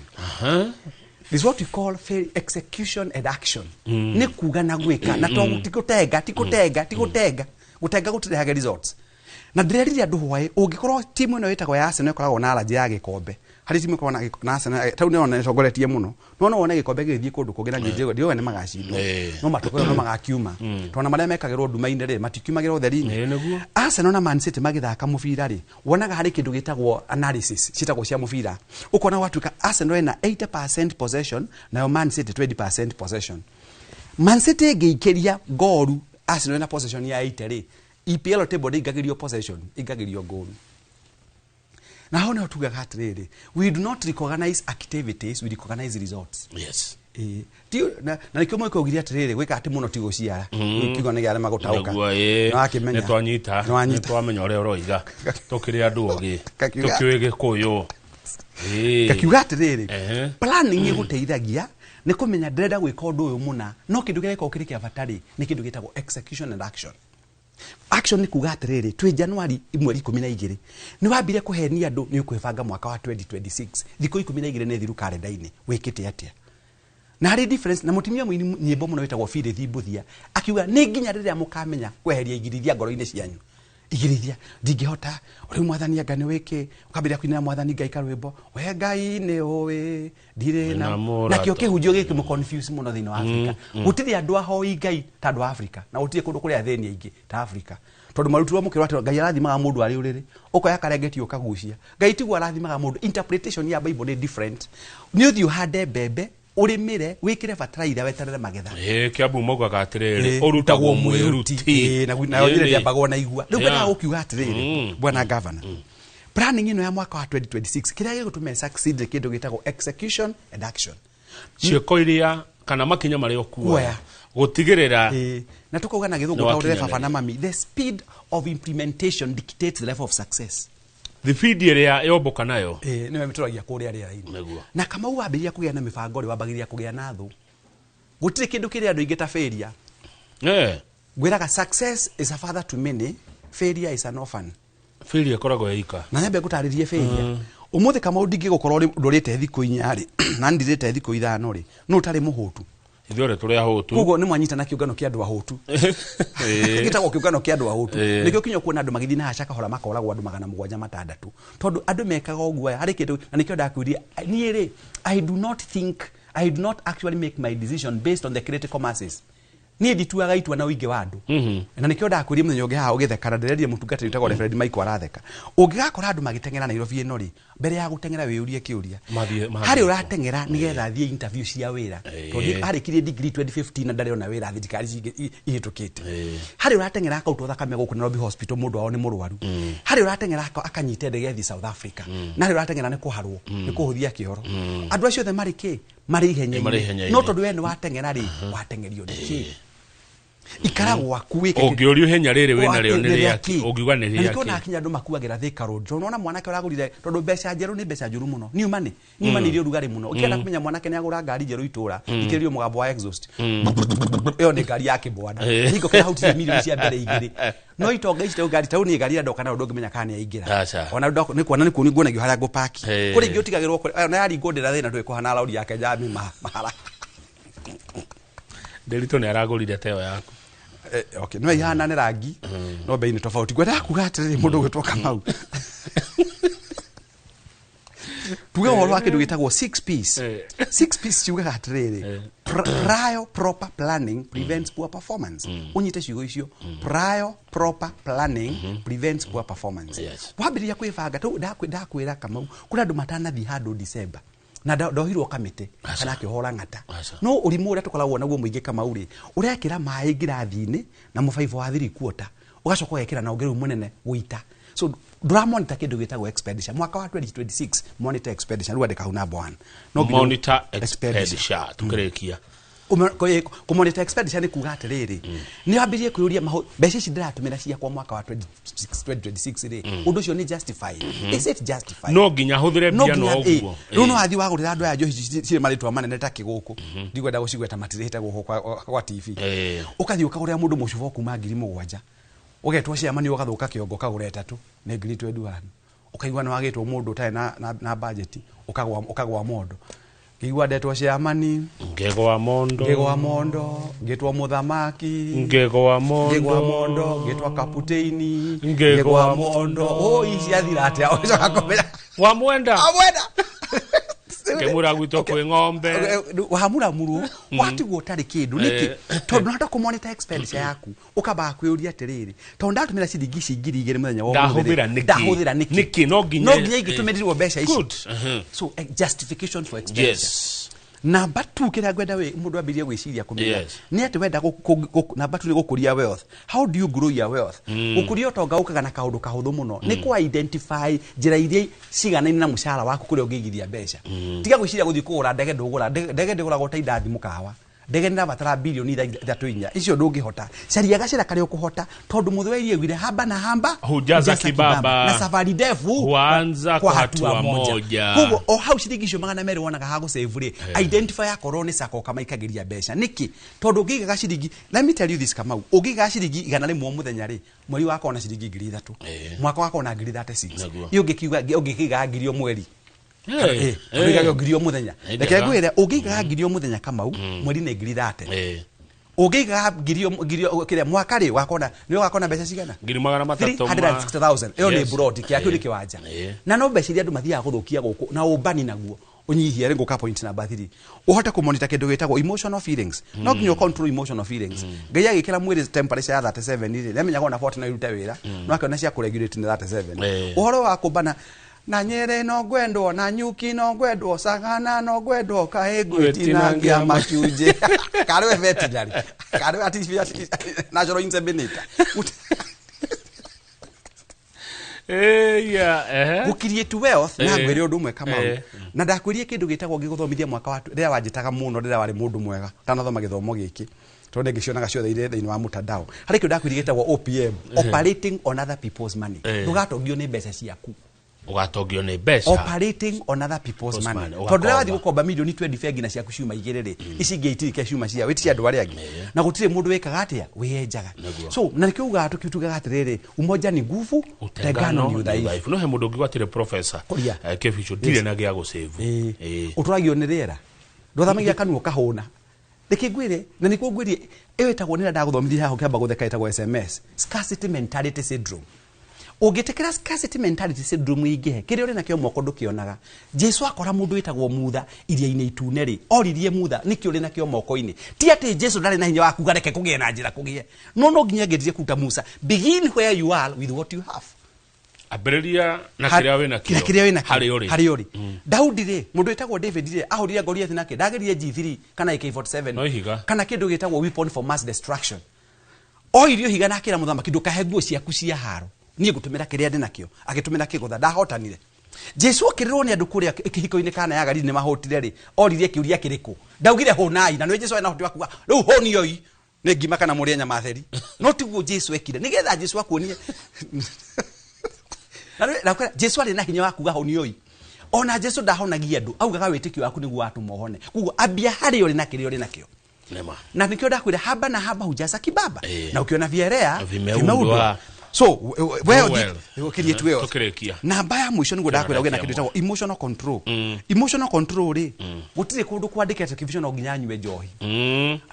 Speaker 2: This is what we call execution and action. Nĩ kuga na gwĩka, na to ti gũtenga, ti gũtenga, ti gũtenga. Gũtenga gũtirehaga results. Na ndĩrerire andũ hwaĩ, ũngĩkorwo timu ĩno ĩtagwo ya Arsenal ĩkoragwo na allergy ya gĩkombe. Harĩ timu ĩkoragwo na Arsenal, tau nĩyo ĩtongoretie mũno. No no wone gĩkombe gĩgĩthiĩ kũndũ kũngĩ na njĩra ndiũĩ nĩ magacindwo. No matokeo no magakiuma. Tondũ marĩa mekagĩrwo nduma-inĩ rĩ, matikiumagĩra ũtheri-inĩ.
Speaker 1: Nĩguo.
Speaker 2: Arsenal na Man City magĩthaka mũbira rĩ, wonaga harĩ kĩndũ gĩtagwo analysis, ciĩtagwo cia mũbira. Ũkona gwatuĩka Arsenal ĩna 80% possession, nayo Man City 20% possession. Man City ĩngĩikĩria ngoru Arsenal ĩna possession ya 80 rĩ, EPL table ndĩingagĩrio possession, ĩingagĩrio ngoru. Na hau nĩho tugaga atĩrĩrĩ, we do not recognize activities, we recognize results.
Speaker 1: Yes.
Speaker 2: Ĩĩ. Ti na nĩkĩo mũĩko augire atĩrĩrĩ, gwĩka atĩ mũno ti gũciara. Rĩu kiugo nĩ gĩa gũtaũka.
Speaker 1: Nĩguo, ĩĩ.
Speaker 2: Nĩwakĩmenya.
Speaker 1: Nĩtwanyita.
Speaker 2: Nĩwanyita.
Speaker 1: Nĩtwamenya ũrĩa ũroiga. Tũkĩrĩ andũ ogĩ.
Speaker 2: Kakiuga-
Speaker 1: Tũkĩũĩ Gĩkũyũ. Ĩĩ.
Speaker 2: Ngakiuga atĩrĩrĩ,
Speaker 1: Ehe.
Speaker 2: planning ĩgũteithagia nĩ kũmenya ndĩrenda gwĩka ũndũ ũyũ mũna, no kĩndũ kĩrĩa gĩkoragwo kĩrĩ kĩa bata rĩ, nĩ kĩndũ gĩtagwo execution and action. Action nĩ kuga atĩrĩrĩ, twĩ January mweri 12, nĩ wambire kũhenia andũ nĩ ũkwĩbanga mwaka wa 2026, thikũ 12 nĩ thiru karenda-inĩ, wĩkĩte atĩa? Na harĩ difference na mũtumia mũini nyĩmbo mũno wĩtagwo Phyllis Mbuthia akiuga nĩ nginya rĩrĩa mũkamenya kweheria igirithia ngoro-inĩ cianyu. Igirithia ndingĩhota, rĩu mwathani anga nĩ wĩkĩ, ũkambĩrĩria kũinĩra mwathani Ngai karwĩmbo, we Ngai nĩ ũĩ ndirĩ na
Speaker 1: Na mũrata.
Speaker 2: nakĩo kĩhunjio gĩkĩ mũ confuse mũno thĩinĩ wa Afrika. Gũtirĩ andũ ahoi Ngai ta andũ a Afrika, na gũtirĩ kũndũ kũrĩ athĩni aingĩ ta Afrika. Tondũ marutirwo mũkĩrwo atĩ Ngai arathimaga mũndũ arĩ ũrĩrĩ, ũkoya karengeti ũkagucia. Ngai tiguo arathimaga mũndũ, interpretation ya Bible nĩ different. Nĩ ũthiĩ ũhande mbembe, ũrĩmĩre, wĩkĩre bataraitha, weterere magetha.
Speaker 1: Ĩĩ, Kĩambu maugaga atĩrĩrĩ,
Speaker 2: Ĩĩ,
Speaker 1: ũrutagwo mwĩruti.
Speaker 2: Ĩĩ, nayo njĩra ndĩambagwo na igua. Rĩu ngwendaga gũkiuga atĩrĩrĩ, bwana governor, planning ĩno ya mwaka wa 2026, kĩrĩa gĩgũtũma succeed nĩ kĩndũ gĩtagwo execution and action.
Speaker 1: Ciĩko iria kana makinya marĩa ũkuoya
Speaker 2: Kuoya.
Speaker 1: gũtigĩrĩra
Speaker 2: Ĩĩ, na tukauga na gĩthũngũ
Speaker 1: Nĩ
Speaker 2: ta ũrĩre baba
Speaker 1: wakinyanĩria.
Speaker 2: na mami, the speed of implementation dictates the level of success.
Speaker 1: Thibindi ĩrĩa yomboka nayo
Speaker 2: Ĩĩ, nĩwe mĩtũragia kũrĩa rĩera-inĩ.
Speaker 1: Nĩguo.
Speaker 2: Na Kamau wambĩrĩria kũgĩa na mĩbango rĩ, wambagĩrĩria kũgĩa na thũ. Gũtirĩ kĩndũ kĩrĩ andũ aingĩ ta failure. Ngwĩraga success is a father to many, failure is an orphan.
Speaker 1: Failure ĩkoragwo ĩika.
Speaker 2: Na nyambe ngũtarĩrie failure. Ũmũthĩ Kamau ndingĩgũkorwo ndũrĩte thikũ 4 rĩ, na ndirĩte thikũ 5 rĩ, no ũtarĩ mũhũtu.
Speaker 1: Ithuĩ othe tũrĩ ahũtu.
Speaker 2: Koguo nĩ mwanyita na kĩũngano kĩa andũ ahũtu. Gĩtagwo kĩũngano kĩa andũ ahũtu. Nĩkĩo kinya kuona andũ magĩthiĩ na haca kahora makoragwo andũ 706. Tondũ andũ mekaga ũguo harĩ kĩndũ, na nĩkĩo ndakwĩrire, niĩ rĩ, I do not think, I do not actually make my decision based on the critical masses. Niĩ ndituaga itua na ũingĩ wa andũ. Na nĩkĩo ndakwĩrie mũthenya ũngĩ haha ũgĩtheka, na ndĩrerire mũtungatĩri wĩtagwo Reverend Michael aratheka. Ũngĩgakora andũ magĩteng'era Nairobi ĩno rĩ, mbere ya gũteng'era wĩyũrie kĩũria.
Speaker 1: Mathiĩ
Speaker 2: Harĩ
Speaker 1: kũ?
Speaker 2: ũrateng'era nĩgetha athiĩ interview cia wĩra. Tondũ arĩkirie degree 2015 na ndarĩ ona wĩra thirikari ihĩtũkĩte. Harĩ ũrateng'era akautwo thakame gũkũ Nairobi Hospital, mũndũ wao nĩ mũrwaru. Harĩ ũrateng'era akanyite ndege athiĩ South Africa. Na harĩ ũrateng'era nĩ kũharwo, nĩ kũhũthia kĩoro. Andũ acio othe marĩ kĩ? Marĩ
Speaker 1: Marĩ
Speaker 2: ihenya-inĩ.
Speaker 1: ihenya-inĩ.
Speaker 2: No tondũ we nĩ wateng'era rĩ, wateng'erio nĩ kĩ? Ikara gwaku wĩke
Speaker 1: Ũngĩũrio ihenya rĩrĩ wĩnarĩo nĩ
Speaker 2: rĩa
Speaker 1: rĩakĩ?
Speaker 2: kĩ?
Speaker 1: Ũngiuga nĩ
Speaker 2: Na nĩkĩo
Speaker 1: rĩakĩ?
Speaker 2: nakinya andũ makuagĩra Thika Road, tondũ nona mwanake ũragũrire, tondũ mbeca njerũ nĩ mbeca njũru mũno. New money, new money irĩ ũrugarĩ mũno. Ũkĩenda kũmenya mwanake nĩ agũra ngari njerũ itũra, thikĩrĩria mũgambo wa exhaust. Ĩyo nĩ ngari ya kĩbwana. Hingo kĩrahutirie milioni cia mbere igĩrĩ. No itonga ici ngari ta nĩ ngari ĩrĩa ndoka nayo ndũngĩmenya kana nĩ yaingĩra.
Speaker 1: Aca.
Speaker 2: Ona nĩ kuona nĩ kuonagio harĩa ngũpaki. Kũrĩ ingĩ ũtigagĩrwo kũrĩ- ona yaringwo ndĩra thĩna ndũĩ kũhana rauri yake njami mahara.
Speaker 1: Ndĩritũ nĩ aragũrire teo yaku.
Speaker 2: Okay, no ihanane rangi, no bei nĩ tofauti. Ngwendaga kuga atĩrĩrĩ, mũndũ ũgwĩtwo Kamau, tuge ũhoro wa kĩndũ gĩtagwo six Ps. Six Ps ciugaga atĩrĩrĩ, prior proper planning prevents poor performance. Ũnyite ciugo icio, prior proper planning prevents poor performance. Wambĩrĩria kwĩbanga tũ ndakwĩra Kamau, kũrĩ andũ matanathiĩ handũ December na ndohirwo kamĩtĩ kana akĩhora ng'ata. No ũrimũ ũrĩa tũkoragwo naguo mũingĩ Kamau rĩ, ũrekĩra maĩ ngirathi-inĩ na mũbaibũ wa 3/4, ũgacoka ũgekĩra na ũngĩ rĩu mũnene gũita. So ndũramonita kĩndũ gĩtagwo expenditure. Mwaka wa 2026, monitor expenditure. Rĩu andĩka hau number one. No nginya
Speaker 1: Monitor expenditure tukĩrĩkia.
Speaker 2: Kũmonitor expenditure nĩ kuga atĩrĩrĩ, nĩ wambĩrĩrie kwĩyũria mbeca ici ndĩratũmĩra ciakwa mwaka wa 2026 rĩ, ũndũ ũcio nĩ justified? Is it justified?
Speaker 1: No nginya hũthĩre
Speaker 2: No
Speaker 1: mbia no
Speaker 2: nginya
Speaker 1: ũguo?
Speaker 2: Rĩu no wathiĩ wagũrĩra andũ aya njohi cirĩ marĩtwa manene ta kĩgũkũ, ndikwenda gũcigweta, matirĩhĩte gũkũ kwa TV. Ũkathiĩ ũkagũrĩra mũndũ mũcuba kuma 7,000, ũgetwo chairman, ũgathũka kĩongo, ũkagũra ĩtatũ nĩ 21,000, ũkaigua nĩ wagĩtwo mũndũ ũtarĩ na budget, ũkagwa mondo. Ngĩigua ndetwo chairman,
Speaker 1: Ngĩgwa mondo.
Speaker 2: Ngĩgwa mondo, ngĩtwo mũthamaki,
Speaker 1: Ngĩgwa mondo.
Speaker 2: Ngĩgwa mondo, ngĩtwo kaputeini,
Speaker 1: Ngĩgwa
Speaker 2: ngĩgwa mondo. Ũ ciathira atĩa? Ũgĩcoka kũmenya
Speaker 1: Wamwenda.
Speaker 2: Amwenda.
Speaker 1: Ngĩmwĩra gwitũ kwĩ ng'ombe.
Speaker 2: Wamuramurwo, watigwo ũtarĩ kĩndũ. Nĩkĩ? Tondũ ndũrahota kũmonitor expenditure yaku. Ũkambaga kwĩyũria atĩrĩrĩ, tondũ ndatũmĩra ciringi ici 2,000 mũthenya wa ũmũthĩ rĩ,
Speaker 1: Ndahũthĩra nĩkĩ?
Speaker 2: ndahũthĩra nĩkĩ?
Speaker 1: Nĩkĩ? No nginya
Speaker 2: No nginya ingĩtũmĩrirwo mbeca ici.
Speaker 1: Good.
Speaker 2: So justification for expenditure. Namba 2, kĩrĩa ngwenda mũndũ ambĩrĩrie gwĩciria kũmenya nĩ atĩ wenda namba 2 nĩ gũkũria wealth. How do you grow your wealth? Gũkũria ũtonga ũkaga na kaũndũ kahũthũ mũno, nĩ kũ identify njĩra iria ciganaine na mũcara waku kũrĩa ũngĩigithia mbeca. Tiga gwĩciria gũthiĩ kũgũra ndege. Ndũgũra ndege, ndege ndĩgũragwo ta indathi mũkawa. Ndege nĩ ĩrabatara bilioni ithatũ inya, icio ndũngĩhota. Caria gacĩra karĩa ũkũhota, tondũ mũthweri augire hamba na hamba
Speaker 1: Hujaza kibaba.
Speaker 2: Na safari ndefu
Speaker 1: Huanza kwa hatua moja.
Speaker 2: Koguo o hau ciringi icio 200 wonaga ha gũsave rĩ, identify akorwo nĩ sacco kamaikagĩria mbeca. Nĩkĩ? Tondũ ũngĩigaga ciringi, let me tell you this Kamau, ũngĩigaga ciringi 100 o mũthenya rĩ, mweri wakona ciringi 3,000, mwaka wakona 36,000.
Speaker 1: Nĩguo.
Speaker 2: Ĩ ũngĩkiuga ũngĩkĩigaga 1,000 o mweri, ũngĩigaga 1,000 o mũthenya,
Speaker 1: Nĩ
Speaker 2: reke
Speaker 1: njega.
Speaker 2: ngwĩre, ũngĩigaga 1,000 o mũthenya Kamau, mweri nĩ 30,000. Ũngĩigaga ngiri kĩrĩa mwaka rĩ, wakona nĩ ũgakona mbeca cigana?
Speaker 1: 300,000.
Speaker 2: 360,000. Ĩyo nĩ broti kĩa kĩu nĩ kĩwanja. Na no mbeca iria andũ mathiaga gũthũkia gũkũ na ũmbani naguo ũnyihie rĩ. Ngũka point number 3, ũhote kũmonitor kĩndũ gĩtagwo emotional feelings. No nginya control emotional feelings. Ngai agĩkĩra mwĩrĩ temperature ya 37 rĩ, nĩamenyaga ona 40 no irute wĩra, no akĩona cia kũregulate nĩ 37. Ũhoro wa kũmbana na Nyĩrĩ no ngwendwo, na Nyuki no ngwendwo, Sagana no ngwendwo, kaĩ ngwĩtinangia macunjĩ karĩ we veterinary, karĩ we natural inseminator.
Speaker 1: Yeah, ehe.
Speaker 2: Gũcreate wealth na ngwĩre ũndũ ũmwe Kamau, na ndakwĩrie kĩndũ gĩtagwo ngĩgũthomithia mwaka wa rĩrĩa wanjĩtaga mũno, rĩrĩa warĩ mũndũ mwega ũtanathoma gĩthomo gĩkĩ, tondũ nĩngĩcionaga ciothe irĩ thĩinĩ wa mtandao. Harĩ kĩndũ ndakwĩrie gĩtagwo OPM, operating on other people's money. Ndũgatongio nĩ mbeca ciaku.
Speaker 1: Ũgatongio nĩ mbeca.
Speaker 2: Operating on other people's
Speaker 1: People's
Speaker 2: money.
Speaker 1: money,
Speaker 2: Tondũ rĩrĩa wathiĩ
Speaker 1: ũgakomba.
Speaker 2: gũkomba milioni 20 bengi na ciaku ciuma igĩrĩ rĩ, ici ingĩ itirĩ ciuma cia wĩti cia andũ arĩa angĩ, na gũtirĩ mũndũ wĩkaga atĩa wĩyenjaga.
Speaker 1: Nĩguo.
Speaker 2: So na nĩkĩo ugaga tũkiugaga atĩrĩrĩ, umoja ni nguvu, utengano ni udhaifu.
Speaker 1: No he mũndũ ũngĩ gwatire professor
Speaker 2: Kũria.
Speaker 1: Kĩbico ndirĩ na gĩa gũsave.
Speaker 2: Ũtũragio nĩ rĩera, ndũthamagia kanua ũkahũna. Reke ngwĩre, na nĩkuo ngwĩrie ĩyo ĩtagwo nĩra ndagũthomithia haha ũkĩamba gũtheka, ĩtagwo SMS, scarcity mentality syndrome. Ũngĩtĩkĩra scarcity mentality syndrome ĩingĩhe, kĩrĩa ũrĩ nakĩo moko ndũkĩonaga. Jesu akora mũndũ wĩtagwo Mutha iria-inĩ itune rĩ, oririe Mutha nĩkĩ ũrĩ nakĩo moko-inĩ. Ti atĩ Jesu ndarĩ na hinya wa kuga reke kũgĩe na njĩra kũgĩe, no no nginya angĩendire kũruta Musa, begin where you are with what you have.
Speaker 1: Ambĩrĩria na kĩrĩa wĩ nakĩo,
Speaker 2: na kĩrĩa wĩ nakĩo,
Speaker 1: harĩa ũrĩ.
Speaker 2: Harĩa ũrĩ. Daudi rĩ, mũndũ wĩtagwo David rĩ, ahũrire Goliath nake ndagĩrire G3 kana AK47
Speaker 1: No ihiga.
Speaker 2: kana kĩndũ gĩtagwo weapon for mass destruction. Oirio ihiga na akĩra mũthamaki, ndũkahe nguo ciaku cia haro, niĩ ngũtũmĩra kĩrĩa ndĩ nakĩo. Agĩtũmĩra kĩgũtha, ndahotanire. Jesu okĩrĩrwo nĩ andũ kũrĩa kĩhiko-inĩ Kana ya Galili nĩ mahũtire rĩ, oririe kĩũria kĩrĩkũ? Ndaugire hũnai, na nĩ Jesu arĩ na ũhoti wa kuga rĩu hũnioi nĩ ngima kana mũrĩe nyama theri. No tiguo Jesu ekire, nĩgetha Jesu akuonie. Na rĩu, Jesu arĩ na hinya wa kuga hũnioi. Ona Jesu ndahonagia andũ, augaga wĩtĩkio waku nĩguo watũma ũhone. Koguo ambia harĩa ũrĩ na kĩrĩa ũrĩ nakĩo.
Speaker 1: Nema.
Speaker 2: Na nikio ndakwira haba na haba hujaza kibaba. Na ukiona vielea
Speaker 1: Vimeundwa.
Speaker 2: vimeundwa. So we
Speaker 1: Well.
Speaker 2: create wealth.
Speaker 1: Tukirikia.
Speaker 2: Namba ya mwisho niguo ndakwira ugie na kindu
Speaker 1: Kĩrĩkia.
Speaker 2: gĩtagwo emotional control. Emotional control ri, gutire kundu kwandĩkĩte kĩbico no nginya nyue njohi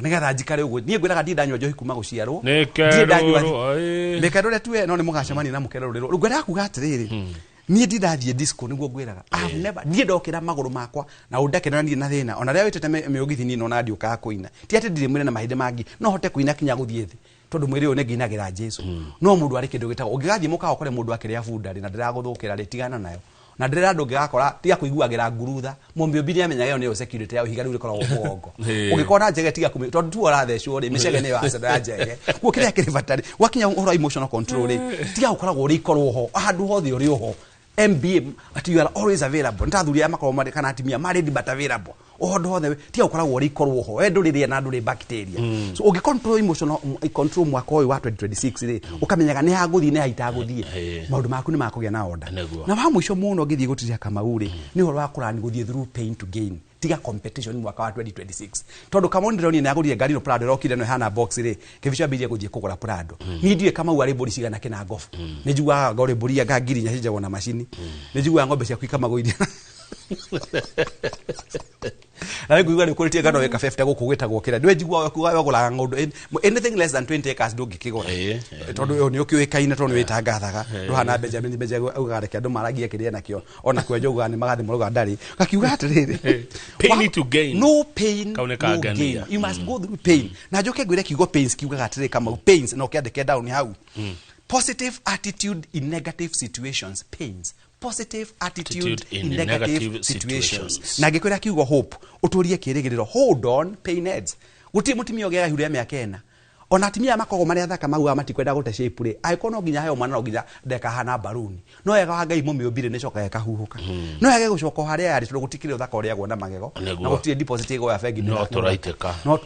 Speaker 2: nĩgetha njikare ũguo. Niĩ ngwĩraga ndirĩ ndanyua njohi kuma gũciarwo.
Speaker 1: Nĩ
Speaker 2: Ndirĩ ndanyua-
Speaker 1: kerũrũ, ĩĩ.
Speaker 2: Mĩkerũre tu no nĩ mũgacemania na mũkerũrĩrwo. Rĩu ngwendaga kuga atĩrĩrĩ, niĩ ndindathiĩ disco nĩguo ngwĩraga. I have never, niĩ ndokĩra magũrũ makwa na ũndakenera ndirĩ na thĩna. Ona rĩrĩa wĩtĩte mĩũgithi niĩ nona ndiũkaga kũina. Ti atĩ ndirĩ mwĩrĩ na mahĩndĩ mangĩ, no hote kũina kinya gũthiĩ thĩ, tondũ mwĩrĩ ũyũ nĩ nginagĩra Jesu. No mũndũ arĩ kĩndũ gĩtagwo, ũngĩgathiĩ mũkawa ũkore mũndũ akĩrĩa bunda rĩ, na ndĩragũthũkĩra rĩ, tigana nayo. Na ndĩrera andũ ũngĩgakora, tiga kũiguagĩra ngurutha. Mũmĩũmbi nĩamenyaga ĩyo nĩyo security ya ihiga rĩu rĩkoragwo mũgongo. Ũngĩkona njege tiga kũmĩ, tondũ tu ũrathecwo rĩ, mĩcege nĩyo ya njege. Kuo kĩrĩa kĩrĩ bata rĩ, gwakinya ũhoro wa emotional control rĩ, tiga gũkoragwo ũrĩ ikorwo ho, handũ hothe ũrĩ oho. MBA, at you are always available. Nĩ ta athuri aya makoragwo marĩ kana atumia marĩ ready but available. Ũndũ hothe tiga gũkoragwo ũrĩ ikorwo ho. We ndũrĩ rĩa na ndũrĩ bacteria. So ũngĩ control emotional control mwaka ũyũ wa 2026 rĩ, ũkamenyaga nĩ ha ngũthiĩ nĩ ha itagũthiĩ. Maũndũ maku nĩ makũgĩa na order.
Speaker 1: Nĩguo.
Speaker 2: Na wa mũico mũno ngĩthiĩ gũtiria Kamau rĩ, nĩ ũhoro wa kũrani gũthiĩ through pain to gain. Tiga competition mwaka wa 2026. Tondũ Kamau ndĩronire nĩ agũrire ngari ĩno Prado ĩrokire ĩno ĩhana box rĩ, Kĩbico ambĩrĩrie gũthiĩ kũgũra Prado. Niĩ ndiũĩ Kamau arĩ mbũri cigana kĩna ngobu. Nĩ njiguaga anga ũrĩ mbũri anga ngiri inya cinjagwo na macini. Nĩ njiguaga ng'ombe ciaku ikamagwo iria. Na rĩu ngũigua nĩ ũkũrĩtie ngano ĩka 50 gũkũ gwĩtagwo kĩrĩa. Ndũĩ njiguaga ũkiuga wagũraga ng'ondu, anything less than 20 acres ndũngĩkĩgũra. Tondũ ũyũ nĩ ũkĩũĩkaine, tondũ nĩ wĩtangathaga. Ndũhana Benjamin, Benjamin augaga reke andũ maragie kĩrĩa nakĩo. Ona kwenja ugaga nĩ magathiĩ marauga ndarĩ. Gakiuga atĩrĩrĩ,
Speaker 1: Pain to gain.
Speaker 2: No pain,
Speaker 1: Kau nĩ
Speaker 2: no
Speaker 1: kangenia.
Speaker 2: gain. You must go through pain. Na njoke ngwĩre kiugo pains kiugaga atĩrĩrĩ Kamau, pains, na ũkĩandĩke down hau. Positive attitude in negative situations, pains. Positive attitude in negative situations. Na ngĩkwĩra kiugo hope, ũtũrie kĩĩrĩgĩrĩro, hold on, pain ends. Gũtirĩ mũtumia ũgĩaga ihu rĩa mĩaka ĩna. Ona atumia aya makoragwo marĩ athaka maugaga matikwenda gũte shape rĩ, angĩkorwo no nginya heo mwana no nginya ndekahana mbaruni. No wega wa Ngai mũmĩũmbire nĩ ĩcokaga ĩkahuhũka. No yage gũcoka o harĩa yarĩ, tondũ gũtikĩrĩ ũthaka ũrĩagwo na magego.
Speaker 1: Nĩguo.
Speaker 2: Na gũtirĩ deposit ĩgũya bengi.
Speaker 1: No tũraitĩka.
Speaker 2: No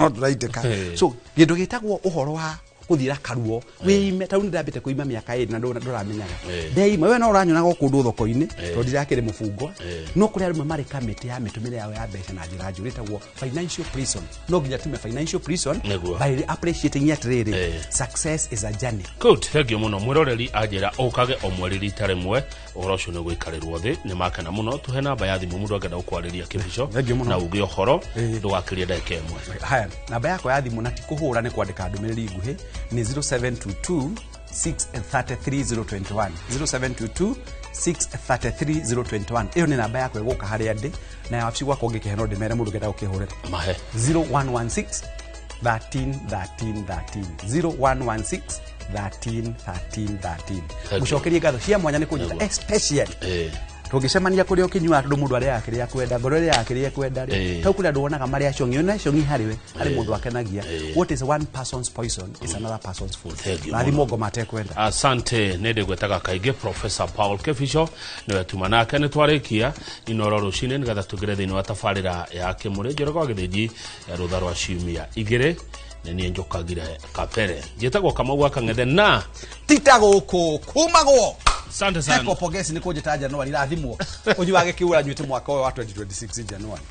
Speaker 2: tũraitĩka. So kĩndũ gĩtagwo ũhoro wa gũthiĩra karuo, wĩime, ta rĩu nĩndambĩte kũima mĩaka ĩrĩ na ndũramenyaga. Ndeima, we no ũranyonaga o kũndũ thoko-inĩ, tondũ ndirakĩrĩ mũbungwa. No kũrĩ arũme marĩ kamĩtĩ ya mĩtũmĩre yao ya mbeca na njĩra njũru ĩtagwo financial prison. No nginya tume financial prison
Speaker 1: Nĩguo.
Speaker 2: by appreciating atĩrĩrĩ, success is a journey.
Speaker 1: Good, thank you mũno mwĩroreri anjĩra ũkage o mweri rita rĩmwe ũhoro ũcio nĩ ũgũikarĩrwo thĩ. Nĩ makena mũno, tũhe namba ya thimũ mũndũ angĩenda gũkwarĩria Kĩbico
Speaker 2: Thank you mũno.
Speaker 1: na uge ũhoro, ndũgakĩrie ndagĩka ĩmwe.
Speaker 2: Haya, namba yakwa ya thimũ na ti kũhũra nĩ kwandĩka ndũmĩrĩri nguhĩ nĩ 0722 633 021, 0722 633 021. Ĩyo nĩ namba yakwa ĩgũka harĩa ndĩ na ya wabici gwakwa, ũngĩkĩhe no ndĩmere mũndũ ũngĩenda gũkĩhũrĩra.
Speaker 1: Mahe.
Speaker 2: 0116 13 13 13, 0116 13 13 13.
Speaker 1: You.
Speaker 2: Mũcokerie ngatho cia mwanya nĩ kũnyita especially tũngĩcemania kũrĩa ũkĩnyuaga, tondũ mũndũ arĩaga kĩrĩa kwenda, ngoro ĩrĩaga kĩrĩa kwenda rĩ, tau kũrĩa andũ wonaga marĩ acong'i, ona acong'i harĩ we harĩ mũndũ akenagia. What is one person's poison is another person's food.
Speaker 1: Thank you
Speaker 2: Rathimwo ngoma atekwenda.
Speaker 1: Asante. Nĩ ndĩgwetaga kaingĩ Professor Paul Kĩbico nĩwe tuma nake nĩ twarĩkia Inoro rũcinĩ nĩgetha tũingĩre thĩinĩ wa tabarĩra ya Kĩmũrĩ Njoroge wa Gĩthĩnji ya rũtha rwa ciumia igĩrĩ. Nĩ niĩ njũkagire kabere, njĩtagwo Kamau wa Kang'ethe na
Speaker 2: Tita gũkũ kumagwo.
Speaker 1: Asante sana.
Speaker 2: Heko pongezi nĩ kũnjĩta Januari, rathimwo ũnyuage kĩura nyuĩte mwaka ũyũ wa 2026 Januari.